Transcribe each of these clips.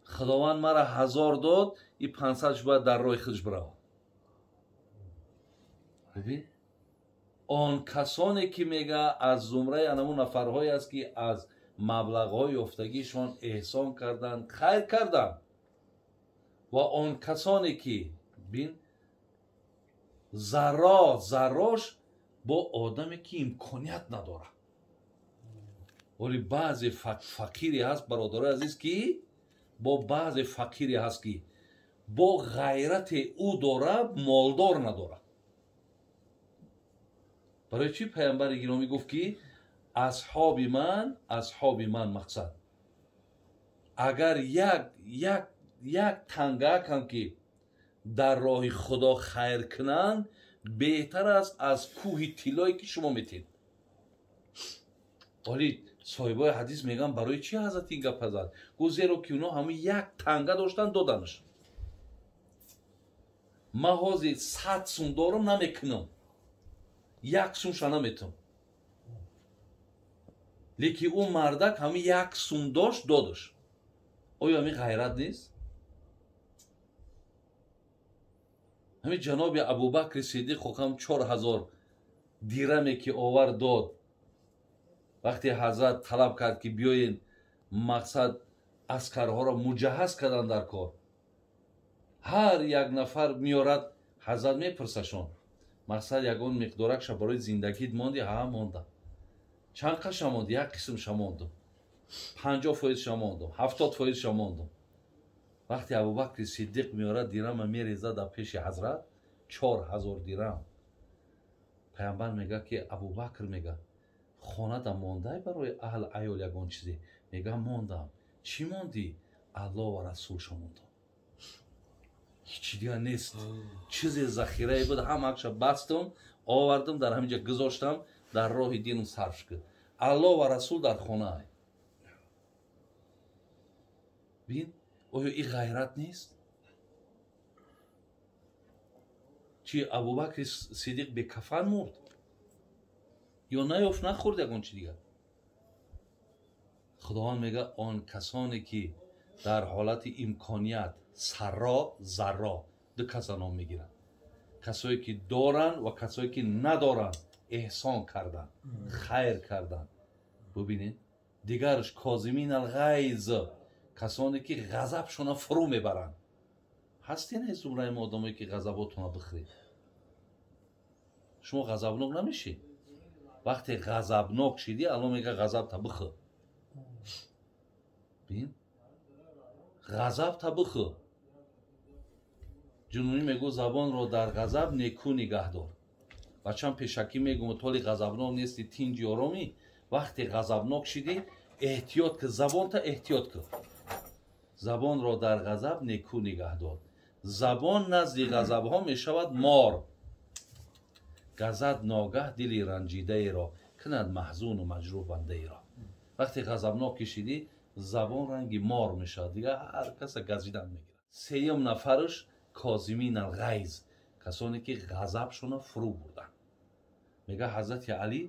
Худованд мара 1000 дод, и 500 бояд дар роҳи худаш биравад. Бибин, он касоне ки мега аз зумраи анамун нафарҳое аст, ки аз маблағҳои ёфтагишон эҳсон карданд, хайр карданд, ва он касоне ки бин зарро заррош бо одаме ки имконият надорад. Вале баъзе фақире ҳаст, бародарои азиз, ки бо баъзе фақире ҳаст, ки бо ғайрате ӯ дора, молдор надорад. Барои чӣ паямбари гиромӣ гуфт, ки асҳоби ман мақсад агар як тангакам ки дар роҳи худо хайр кунанд, беҳтар аст аз кӯҳи тиллое ки шумо метед. Вале соҳибои ҳадис мегӯянд, барои чӣ ҳазрат ин гапа зад? Гуфт, зеро ки онҳо ҳамин як танга доштанд, доданаш. Ман ҳозир 100 сум дорам, намекунам, як сумша наметам. Лекин ӯ мардак ҳамин як сум дошт, додаш. Оё ҳамин ғайрат нест? Ҳамин ҷаноби Абубакри Сиддиқ ҳокам 4000 дираме ки овар дод. Вақте ҳазрат талаб кард, ки биёен, мақсад аскарҳоро муҷаҳҳаз кардан дар кор. Ҳар як нафар меорад, ҳазрат мепурсашон. Мақсад ягон миқдоракша барои зиндагит монди? Ҳа, монда. Чанд қаша монди? Як қисмша мондум. 50%ша мондум, 70%ша мондум. Вақте Абубакри Сиддиқ меорад, дирама мерезад дар пеши ҳазрат, 4000 дирам. Паямбар мега, ки Абубакр мега, хонада мондай барои аҳл аёл ягон чизе? Мега, мондам. Чӣ мондӣ? Аллоҳ ва расулша мондам. Ҳичи дигар нест. Чизе захирае буд, ҳамаша бастам, овардам, дар ҳамин ҷа гузоштам, дар роҳи динам сарф шуд. Аллоҳ ва расул дар хонаай. Бин, оё ин ғайрат нест? Чи Абубакри Сиддиқ бекафан мурд? Ё наёфт, нахӯрд ягон чи дигар? Худованд мега, он касоне ки дар ҳолати имконият сарро зарро ду каса ном мегиранд, касое ки доранд ва касое ки надоранд, эҳсон карданд, хайр карданд. Бубинед, дигарш козимин алғайз, касоне ки ғазабшона фурӯ мебаранд. Ҳастен ҳеҷ зумраи мо одамое ки ғазаботона бихӯред? Шумо ғазабнок намешед? Вақте ғазабнок шидӣ, Аллоҳ мега, ғазабта бихӯр. Бин, ғазабта бихӯр. Ҷунунӣ мегӯ, забонро дар ғазаб некӯ нигаҳдор. Бачам пешакӣ мегӯм, толи ғазабнок нести, тинҷи оромӣ. Вақте ғазабнок шидӣ, эҳтиёт кун, забонта эҳтиёт кун. Забонро дар ғазаб некӯ нигаҳдор. Забон назди ғазабҳо мешавад мор. Газад ногаҳ дили ранҷидаеро, кунад маҳзуну маҷрӯҳ бандаеро. Вақте ғазабнок кишидӣ, забон ранги мор мешавад, дигар ҳар каса газидан мегирад. Сеюм нафараш козимин алғайз, касоне ки ғазабшона фурӯ бурданд. Мега, ҳазрати Алӣ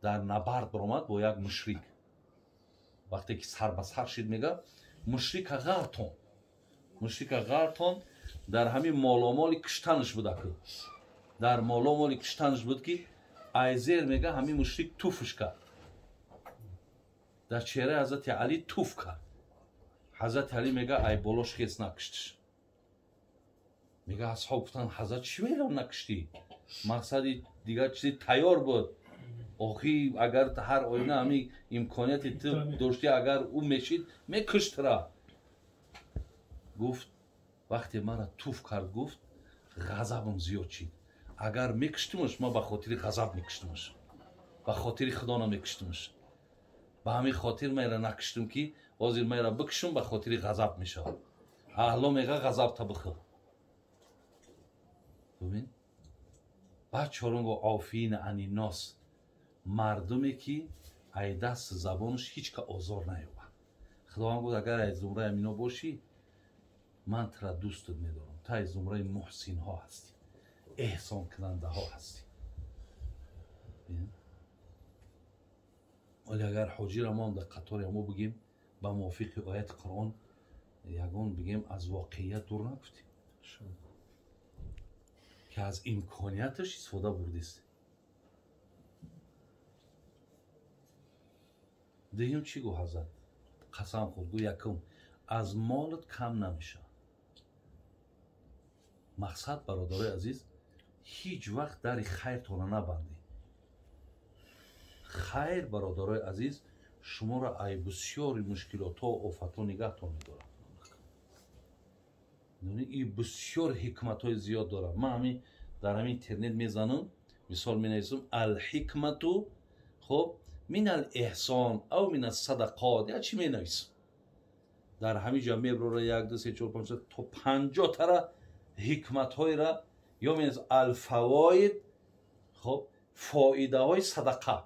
дар набард баромад бо як мушрик. Вақте ки сар ба сар шид, мега, мушрика ғартон, мушрика ғартон дар ҳамин моломоли киштанаш буда, ку дар моломоли киштанаш буд, ки айзер мега ҳамин мушрик туфш кард дар чеҳраи ҳазрати Алӣ, туф кард. Ҳазрати Алӣ мега, ай болош хес накиштиш. Мега, асҳоб гуфтанд, ҳазрат чӣ мерам накиштӣ? Мақсади дигар чизи тайёр буд. Охи агар ҳар оина ҳамин имконияти ту доштӣ, агар ӯ мешид, мекуштра. Гуфт, вақте мара туф кард, гуфт, ғазабам зиёд шид. Агар мекуштимаш, ман ба хотири ғазаб мекуштимаш, ба хотири худо намекуштимаш. Ба ҳамин хотир майра накуштум, ки ҳозир майра бикушум, ба хотири ғазаб мешавад. Аҳло мега, ғазабта бихӯр. Бубин, баъд чорум го, офина ани нос, мардуме ки ай даст забонаш ҳеҷ ка озор наёбад. Худованд гуфт, агар ай зумраи амино бошӣ, ман тура дӯстат медорам. Ту ай зумраи муҳсинҳо ҳастӣ, эҳсонкунандаҳо ҳастӣ. Вале агар ҳоҷира мо дар қатори мо бигем, ба мувофиқи ояти Қуръон ягон бигем, аз воқеият дур нагуфтем, ки аз имконияташ истифода бурдист. Дуюм чӣ гу ҳазрат? Қасам хӯрд, гу якум аз молат кам намешавад. Мақсад, бародарои азиз, ҳеҷ вақт дари хайртона набандед. Хайр, бародарои азиз, шуморо ай бисёри мушкилотҳо, офатҳо нигаҳтон медорад. И бисёр ҳикматҳои зиёд дорад. Ман ҳамин дар ҳамин интернет мезанам, мисол менависам алҳикмату, хоб, мин алэҳсон ав мин ассадақот, я чӣ менависам. Дар ҳамин ҷо меброра 1 2 3 4 5 то 50 тара ҳикматҳоеро, ё менависам алфавоид, хоб, фоидаҳои садақа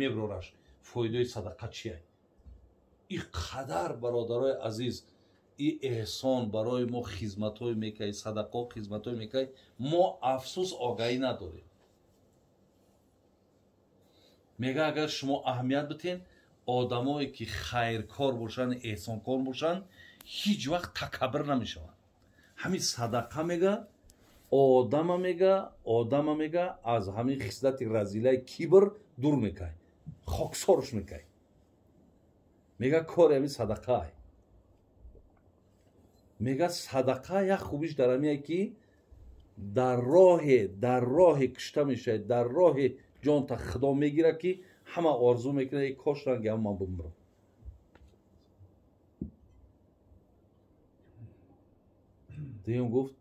меброраш. Фоидаи садақа чия? И қадар, бародарои азиз, и эҳсон барои мо хизматҳое мекунад, садақо хизматҳое мекунад, мо афсӯс огаҳӣ надорем. Мега агар шумо аҳамият битен, одамое ки хайркор бошанд, эҳсонкор бошанд, ҳеҷ вақт такаббур намешаванд. Ҳамин садақа мега одама мега аз ҳамин хислати разилаи кибр дур мекунад, хоксорш мекунад. Мега кори ҳамин садақа. Мега садақа як хубиш дар ҳамие ки дар роҳе кушта мешавад, дар роҳе ҷонта худо мегирад, ки ҳама орзу мекунад, эй кош ранги ҳам ман бимирам. Дуюм гуфт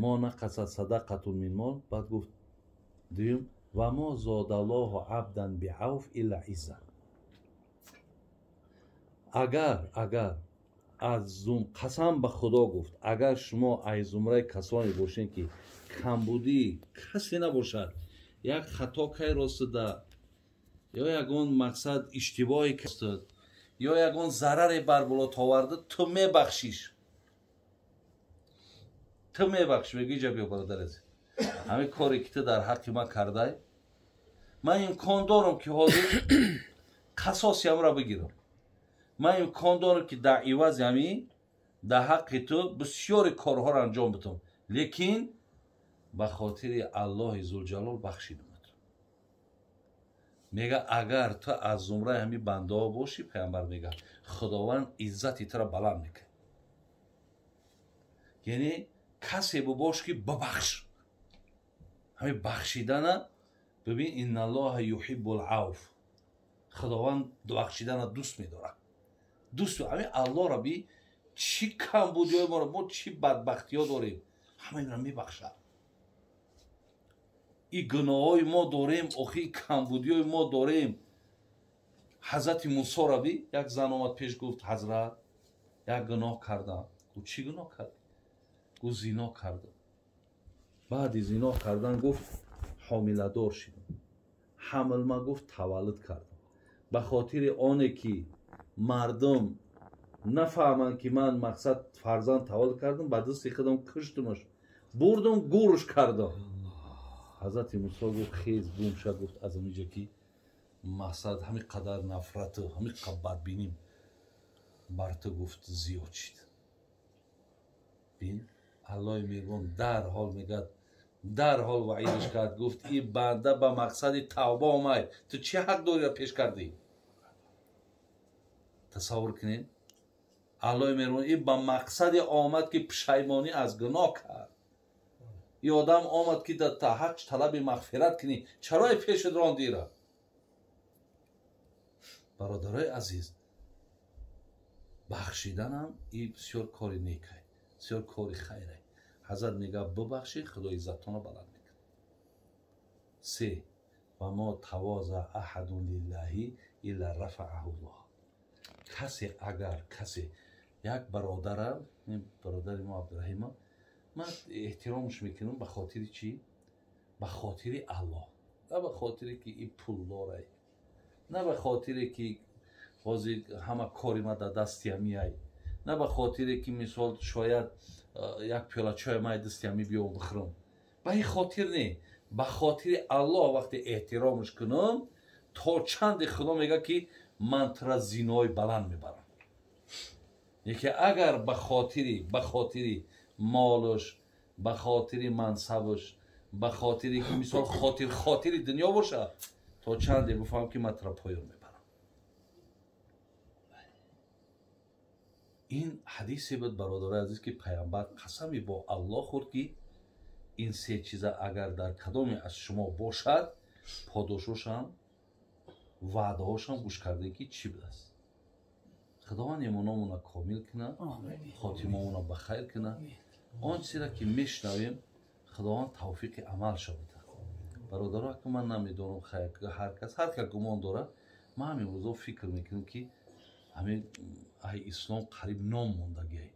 мо нақасат садақатун мин мол. Баъд гуфт дуюм ва мо зодаллоҳу абдан биавф илла изза. Агар аз қасам ба худо гуфт, агар шумо аз зумраи касоне бошед, ки камбудӣ касе набошад, як хато кай ростида, ё ягон мақсад иштибоҳе кастад, ё ягон зараре бар болот оварда, ту мебахшиш, мегӯи ҷа биё бародар азиз, ҳамин коре ки ту дар ҳаққи ман кардай, ман имкон дорам ки ҳозир қасоси ҳамро бигирам, ман имкон дорам ки дар ивази ҳамин дар ҳаққи ту бисёри корҳоро анҷом бидам, лекин ба хотири Аллоҳи Зулҷалол бахшидамат. Мега агар ту аз зумраи ҳамин бандаҳо бошӣ, пайғамбар мега, Худованд иззати туро баланд мекунад. Яъне касе бубош ки бибахш. Ҳамин бахшидана бибин, инналлоҳа юҳиббул авф, Худованд бахшидана дӯст медорад. Дӯст ҳамин Аллоҳро би чӣ камбудиҳои моро, мо чӣ бадбахтиҳо дорем, ҳама инро мебахшад. И гуноҳҳои мо дорем, охи камбудиҳои мо дорем. Ҳазрати Мусоро би як зан омад пеш, гуфт ҳазрат, як гуноҳ кардам. Гуфт чӣ гуноҳ кардӣ? Гуфт зино кардам. Баъди зино кардан гуфт ҳомиладор шидам. Ҳамлма гуфт таваллуд кардам. Ба хотири оне ки мардум нафаҳманд ки ман мақсад фарзанд таваллуд кардам, ба дасти худам куштумаш, бурдум гӯрш кардам. Ҳазрати Мусо гуфт хез гум шад, гуфт аз ҳамин ҷо ки мақсад ҳамин қадар нафрату ҳамин қадар бадбиним бар ту гуфт зиёд шид. Бин, Аллоҳи меҳрубон дарҳол мегӯяд, дарҳол ваъидаш кард, гуфт ин банда ба мақсади тавба омад, ту чӣ ҳақ дорӣ пеш кардӣ? Тасаввур кунед, Аллоҳи меҳрубон ин ба мақсаде омад ки пушаймонӣ аз гуноҳ кард. И одам омад ки дар ҳақ талаби мағфират кунӣ, чаро пешат рондира? Бародарои азиз, бахшиданам и бисёр кори некай, бисёр кори хайрай. Ҳазрат мегӯяд бибахшӣ, Худо иззатонро баланд мекунад. Се, ва мо тавоза аҳадун лиллаҳи илла рафаъаҳуллоҳ. Касе агар касе як бародарам, бародари мо Абдураҳима, ман эҳтиромш мекунам ба хотири чӣ? Ба хотири Аллоҳ, на ба хотире ки и пулдорай, на ба хотире ки ҳозир ҳама кори ма дар дасти ҳамиай, на ба хотире ки мисол шояд як пиёла чой май дасти ҳами биём бихӯрам. Ба ин хотир не, ба хотири Аллоҳ вақте эҳтиромш кунам, То чанде Худо мега ки ман тура зинои баланд мебарам. Яке агар ба хотири молуш, ба хотири мансабаш, ба хотири ки мисол хотири дунё боша, то чанде бифаҳм ки ман тура поён мебарам. Ин ҳадисе буд, бародарои азиз, ки пайғамбар қасами бо Аллоҳ хӯрд, ки ин се чиза агар дар кадоме аз шумо бошад, подошошам, ваъдаҳошам гӯш карде ки чӣ будааст. Худованд имономона комил кунад, хотимаона ба хайр кунад. Он чизеро ки мешунавем, Худованд тавфиқи амал шавад. Бародаро, ака ман намедонам, ҳар кас ҳар кас гумон дорад. Ман ҳамин рӯзо фикр мекунам, ки ҳамин ай ислом қариб ном мондагиай,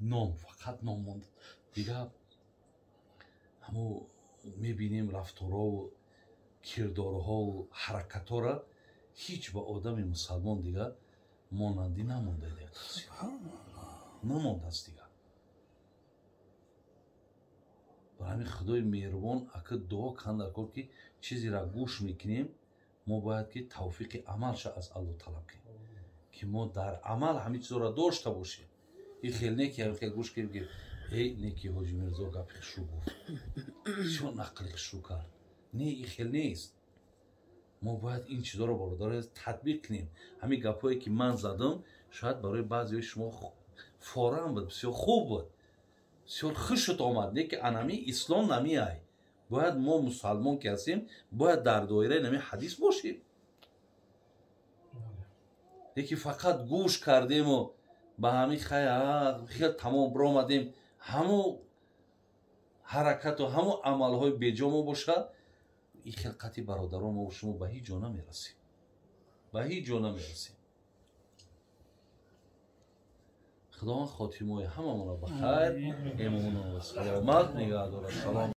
ном, фақат ном монда. Дигар ҳамо мебинем рафторову кирдорҳову ҳаракатҳоро, ҳеҷ ба одами мусалмон дигар монандӣ намонда, намондааст дигар. Бар ҳамин Худои меҳрубон ака дуо кан дар кор, ки чизеро гӯш мекунем, мо бояд ки тавфиқи амалша аз Аллоҳ талаб кунем, ки мо дар амал ҳамин чизоро дошта бошем. Ин хел не ки ҳамин хел гӯш кунем, ки эй неки Ҳоҷи Мирзо гапи хушрӯ гуфт, бисёр нақли хушрӯ кард. Не, ин хел нест. Мо бояд ин чизоро, бародаро, татбиқ кунем. Ҳамин гапҳое ки ман задам, шояд барои баъзеҳои шумо форам буд, бисёр хуб буд, бисёр хушат омад, не ки анами ислом намеай. Бояд мо мусалмон ки ҳастем, бояд дар доираи нами ҳадис бошем. Леки фақат гӯш кардему ба ҳамин хел тамом биромадем, ҳамун ҳаракату ҳамун амалҳои беҷо мо бошад, ин хилқати бародарон мо шумо ба ҳеҷ ҷо намерасем, ба ҳеҷ ҷо намерасем. Худованд хотимаи ҳамамонро ба хайр, имонро саломат нигаҳ дорад. Салом.